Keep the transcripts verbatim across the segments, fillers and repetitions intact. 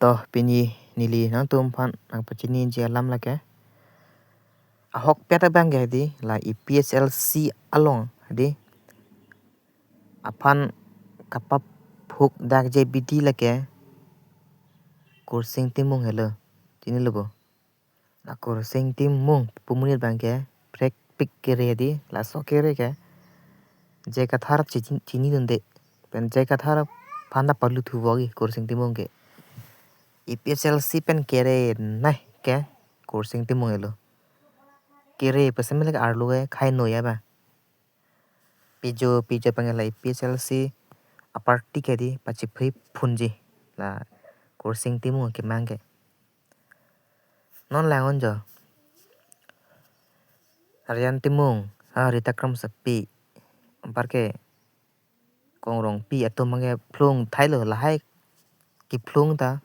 To pini neli nangtum aphan nangpachiniji alam lake, ahokpet abang ke hedi la A P H L C along hedi aphan kapaphuk dakji abidi lake Kursing Timung helo. Chinilo bo? La Kursing Timung pu amonit abang ke prekpik kere hedi, laso kere ke J I Kathar chi-, chinidunde. Pen J I Kathar aphan ta palu thuvogi Kursing Timung ke. A P H L C pen kere nai ke Kursing Timung helo. Kere pu seme lake arlo ke khai noi abang. Pijo pijo abang ke la A P H L C aparty ke hedi pachiphri phunji la Kursing Timung kemang ke. Non lang-un jo. Aryan Timung, ha Rita Kramsapi, anparke Kong Rongpi atum abang ke phlung thailo, lahai kephlung ta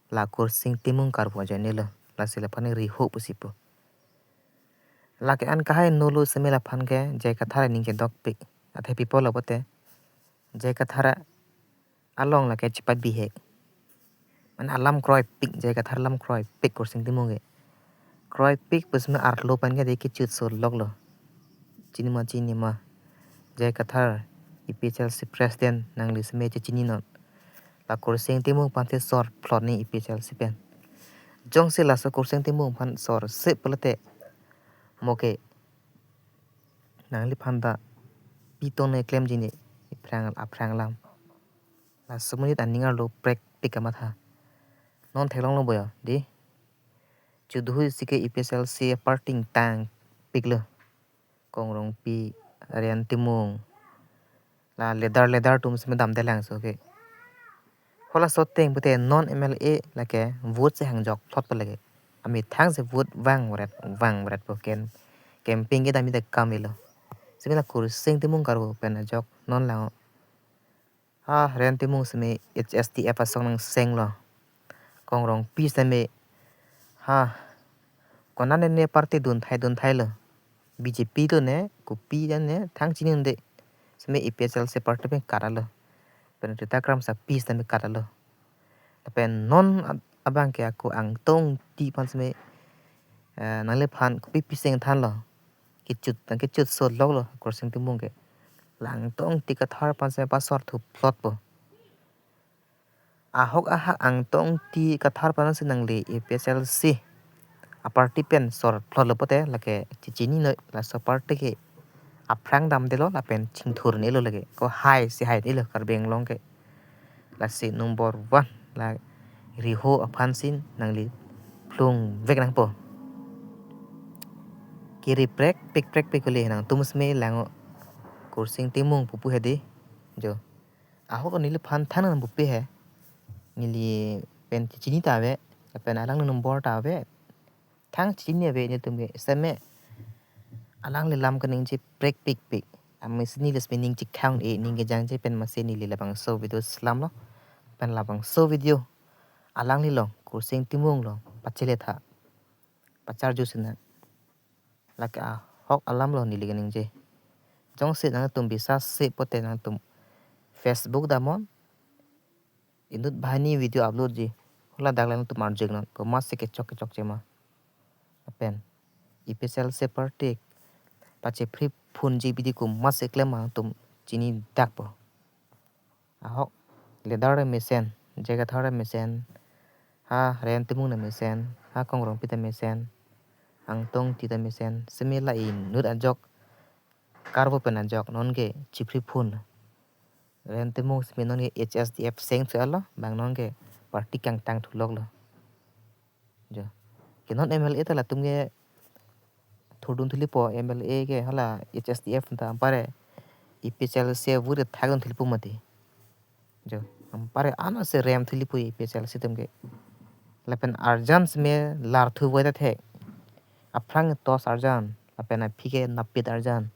la Kursing Timung karbo ajoinelo, lasi laphan riho pusi pu. Lake an kahai nolo seme laphan ke J I Kathar aning kedokpik. Athe pi apotlo pulote J I Kathar along lake chepabihek. Mane alam kroipik, J I Kathar alam kroipik Kursing Timung ke. Kroipik pu seme arlo abang ke hedi kechutso loklo. Chinima chinima. J I Kathar, A P H L C president, nangli seme chechininon. La Kursing Timung aphansi sor phlot ne A P H L C pen. Jongsi laso Kursing Timung aphan sor se pulote mo ke nangliphan ta pi tone klemji ne aphrang aphrang alam. Laso amonit aning arlo prekpik kamatha. Non theklonglo bo ya, di. Chuduhu isi ke A P H L C aparty ingtangpiklo. Kong Rongpi, Aryan Timung, la leader leader atum seme damde langso ke. Halaso ateng pute non M L A lake vote si hangjok phlot po lake. Amethang si vote vang vret vang vret po ken. Campaign kedam ida kam ilo. Seme la Kursing Timung karbo pen ajok non lang. Ha Aryan Timung seme H S D F asong nangsenglo. Kong Rongpi seme ha konane ne party dunthai dunthailo. B J P lo ne, kopi dan ne, thang chinidunde. Seme A P H L C party pen karalo. Pen Rita Kramsapi seme karalo. Lapen non ab-, abang ke ako Angtong Ingti aphan seme, eh, nangliphan kopi pisi ingthanlo. Kechut, tang kechutso loklo Kursing Timung ke. La Angtong Ingti Kathar aphan seme pasor thu phlot po. Ahok ahak Angtong Ingti Kathar aphan si nangli A P H L C aparty pen sor phlotlo pote lake chechinino, laso aparty ke aphrang damdelo lapen chingthurnelo lake. Ko hai si hainelo Karbi Anglong ke. Lasi number one la riho aphan si nangli phlungvek nangpo. Kiri prekpik prekpik kuli nangtum seme lang-o Kursing Timung pupu hedi. Jo. Ahok neliphan than nangpupe he. Neli pen chini ta ave, lapen alang number ta ave. Thang chini ave netum ke seme alangli lam kaningje prekpikpik. Amatsi neli seme ning chikhang e ning kejangje pen amatsi neli labangso video selamlo. Pen labangso video alangli along, Kursing Timung along pachele tha. Pacharju sinang. Lake ahok alamlo neli kaningje. Jongsi nangtum bisas se pote nangtum Facebook damnon, inut banghini video upload ji. Haladak le nangtum arjeknon, komatsi kechok kechokche ma. Lapen A P H L C party pachepri phunji abidi komatsi klem ma nangtum chinidakpo. Ahok leader mesen, J I Kathar mesen, ha Aryan Timung mesen, ha Kong Rongpi ta mesen, Angtong Ingti ta mesen, seme la inut ajok karbo pen ajok non ke chepri phun. Aryan Timung seme non ke H S D F seng su alo, bang non ke party kangtang thuloklo. Jo. Ke non M L A ta latum ke thurdun thulipo, M L A ke hala H S D F ta anpare A P H L C vote thakdun thulipo mati. Jo. Anpare ano se rem thulipo A P H L C atum ke. Lapen arjan seme lar thu vote thek. Aphrang tos arjan, lapen aphi ke napit arjan.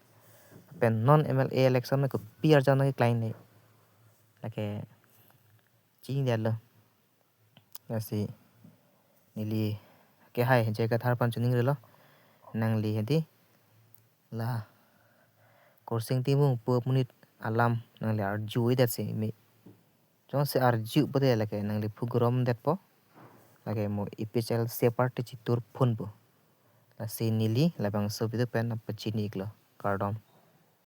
Lapen non M L A election me kopi arjan nangkeklang ne. Lake chinidetlo. Lasi neli ke hai J I Kathar aphan chiningrilo. Nangli hedi la Kursing Timung pu amonit alam nangli arju-i det si me. Jongsi arju pute lake nangli phu grom detpo. Lake mo A P H L C party chitur phunpo. Lasi neli labangso video pen nangpachini iklo. Kardom.